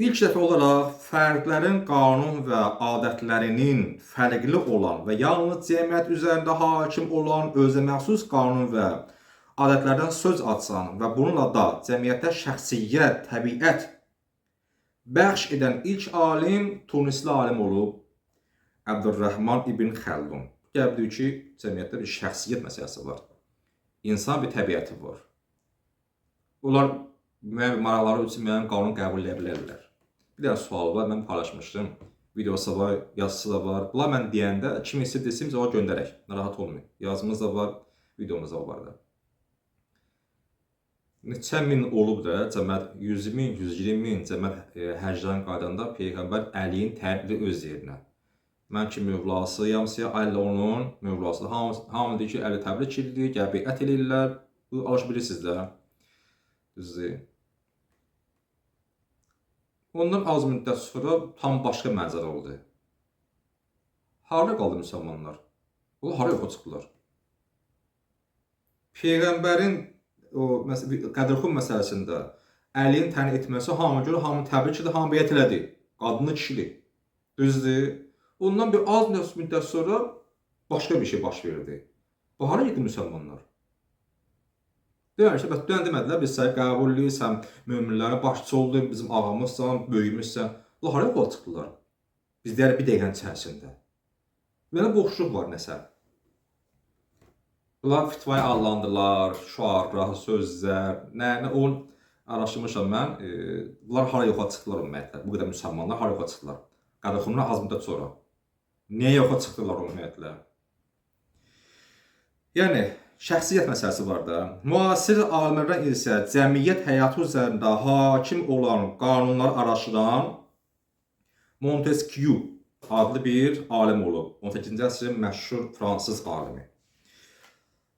İlk dəfə olaraq fərdlərin qanun və adətlərinin fərqli olan və yalnız cəmiyyət üzərində hakim olan özünə məxsus qanun və adətlərdən söz açan və bununla da cəmiyyətə şəxsiyyət, təbiət bəxş edən ilk alim Tunisli alim olub Əbdürrəhman ibn Xəldun. Gəlib ki, cəmiyyətdə bir şəxsiyyət məsələsi var. İnsan bir təbiəti var. Onlar müəyyən maraqları üçün müəyyən qanun qəbul edə bilərlər. Bir dənə sual var, mən paylaşmışdım. Videosu var, yazısı da var. Bunlar mən deyəndə kim istəyir desin, bizə o göndərək. Narahat olmayın. Yazımız da var, videomuz da var da. Neçə min olub da, cəmiyyət 100 min, 120 min cəmiyyət həcdən qaydanda Peyğəmbər Əliyin təyin öz yerinə. Mən ki mövlasıyamsa, Əli onun mövlasıdır. Hamı deyir ki, Əli təbrik edir, gəl beyət eləyirlər. Bu alış bilirsiniz də. Düzdür. Ondan az müddət sonra tam başqa mənzərə oldu. Harada qaldı müsəlmanlar? Onlar hara yoxa çıxdılar? Peyğəmbərin o Qədirxum məsələsində Əlinin təyin etməsi hamı görə, hamı təbrik edir, hamı beyət elədi. Qadını, kişili. Düzdür? Ondan bir az müddət sonra başqa bir şey baş verdi. Bu hara getdi müsəlmanlar? Deyək ki, bəs dünən demədilər, biz səni qəbul edirik, sən möminlərin başçısı oldun, bizim ağamızsan, böyüyümüzsən. Bunlar hara yoxa çıxdılar? Biz deyərik bir dəqiqənin içərisində. Belə boşluq var nəsə. Bunlar fitvaya adlandırırlar, şüarlar, sözlər, nə onu araşdırmışam mən. Bunlar hara yoxa çıxdılar ümumiyyətlə? Bu qədər müsəlmanlar hara yoxa çıxdılar? Qədirxumdan az müddət sonra. Niyə yoxa çıxdılar ümumiyyətlə? Yəni şəxsiyyət məsələsi var da. Müasir alimlərdən isə cəmiyyət həyatı üzərində hakim olan qanunları araşdıran Montesquieu adlı bir alim olub. 18-ci əsrin məşhur fransız alimi.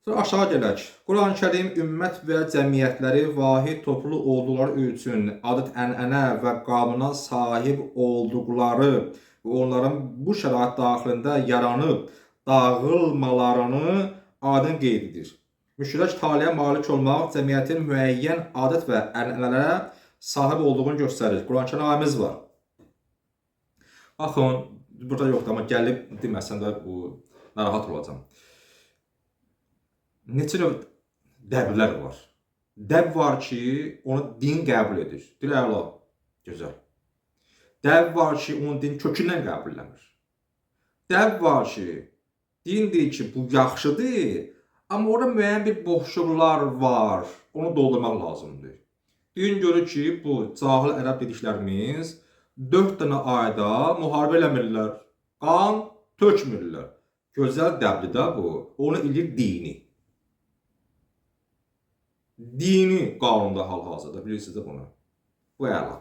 Sonra aşağı gələk. Quran-Kərim ümmət və cəmiyyətləri vahid toplu olduqları üçün adət-ənənə və qanuna sahib olduqları və onların bu şərait daxilində yaranıb dağılmalarını aydın qeyd edir. Müştərək taleyə malik olmaq cəmiyyətin müəyyən adət və ənənələrə sahib olduğunu göstərir. Quran-Kərim ayəmiz var. Baxın, burada yoxdur, amma gəlib deməsəm də bu narahat olacağam. Neçə növ dəblər var. Dəb var ki, onu din qəbul edir. Deyir, əla, gözəl. Dəb var ki, onu din kökündən qəbul eləmir. Dəb var ki, din deyir ki, bu yaxşıdır, amma orada müəyyən bir boşluqlar var, onu doldurmaq lazımdır. Din görür ki, bu cahil ərəb dediklərimiz 4 dənə ayda müharibə eləmirlər, qan tökmürlər. Gözəl dəbdir də bu. Onu eləyir dini. Dini qanunda hal-hazırda, bilirsiniz də bunu. Bu əla.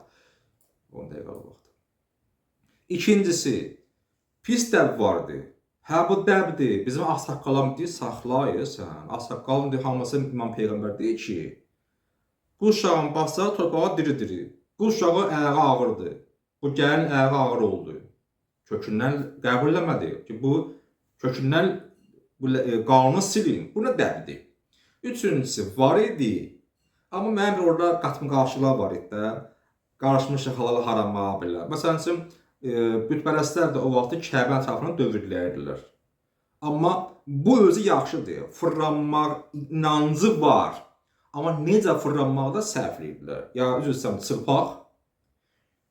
10 dəqiqə vaxt. İkincisi, pis dəb vardı. Hə, bu dəbdir. Bizim ağsaqqalım deyir, saxlayır sən. Ağsaqqalın deyir, hamısı İmam Peyğəmbər deyir ki, bu uşağın bassa torpağa diri-diri. Bu uşağın ayağı ağırdır. Bu gəlin ayağı ağır oldu. Kökündən qəbul eləmədi ki, bu kökündən bu qanunu silin. Bu nə dəbdir? Üçüncüsü var idi. Amma mənim bir orada qatma-qarşılıqlar var idi də. Qarışmışıq halal harama belə. Məsələn üçün, bütpərəstlər də o vaxtı Kəbə ətrafını dövrləyirdilər. Amma bu özü yaxşıdır. Fırlanmaq inancı var. Amma necə fırlanmaqda səhv eləyirdilər. Ya üzr istəyirəm, çılpaq.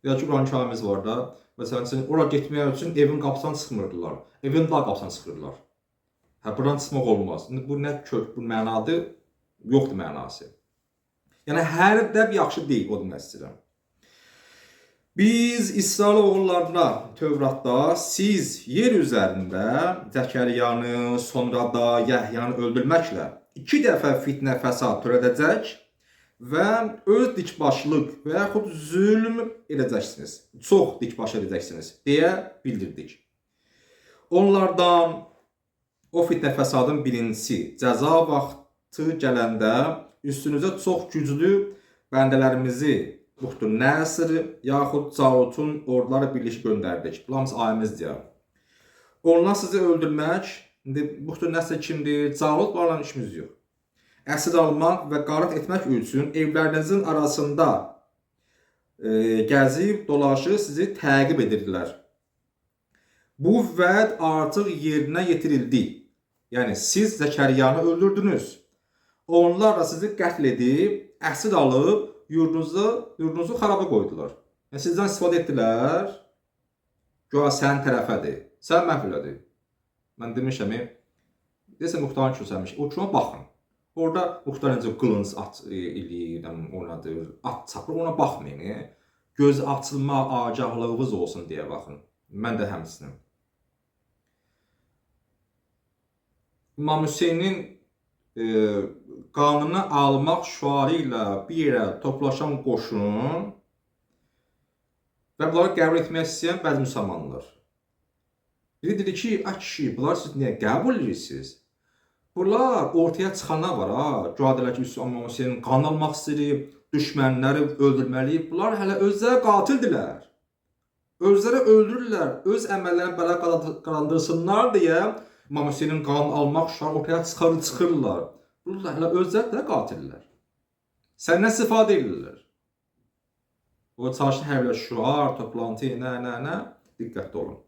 Ya ki, Quran-ı Kərimimiz var da. Məsələn üçün, ora getmək üçün evin qapısından çıxmırdılar. Evin dağ qapısından çıxırdılar. Hə, buradan çıxmaq olmaz. İndi bu nə kök, bu mənadır, yoxdur mənası. Yəni, hər dəb yaxşı deyil, o demək istəyirəm. Biz İsrail oğullarına Tövratda siz yer üzərində Zəkəriyanı, sonra da Yəhyanı öldürməklə 2 dəfə fitnə fəsad törədəcək və öz dikbaşlıq və yaxud zülm edəcəksiniz. Çox dikbaş edəcəksiniz deyə bildirdik. Onlardan o fitnə fəsadın birincisi cəza vaxtı gələndə üstünüzə çox güclü bəndələrimizi Buxtun Nəsir yaxud Calutun orduları birleşik göndərdik. Bu hamısı ayəmiz deyər. Onlar sizi öldürmək, indi Buxtun Nəsir kimdir? Calut bunlarla işimiz yox. Əsir almaq və qarət etmək üçün evlərinizin arasında gəzib, dolaşır, sizi təqib edirdilər. Bu vəd artıq yerinə yetirildi. Yəni siz Zəkəriyanı öldürdünüz. Onlar da sizi qətl edib, əsir alıb yurdunuzu xaraba qoydular. Yəni sizdən istifadə etdilər. Güya sənin tərəfədir. Sən məhv elədi. Mən demişəm, deyəsən Muxtarın küsəmiş. O kino baxın. Orada Muxtar necə qılınc at eləyir, oynadır, at çapır, ona baxmayın. Göz açılma agahlığınız olsun deyə baxın. Mən də həmçinin. İmam Hüseynin qanını almaq şüarı ilə bir yerə toplaşan qoşun və bunları qəbul etmək istəyən bəzi müsəlmanlar. Biri dedi ki, ay kişi, bunları siz niyə qəbul edirsiniz? Bunlar ortaya çıxanlar var ha. Güya deyirlər ki, İmam Hüseynin qanını almaq istəyirik, düşmənləri öldürməliyik. Bunlar hələ özləri qatildirlər. Özləri öldürürlər, öz əməllərini bələ qalandırsınlar deyə İmam Hüseynin qanını almaq şüarı ortaya çıxırlar. Bunlar hələ özləri də qatillər. Səndən istifadə edirlər. O çalışır hər bir şüar, toplantı, nə, diqqətli olun.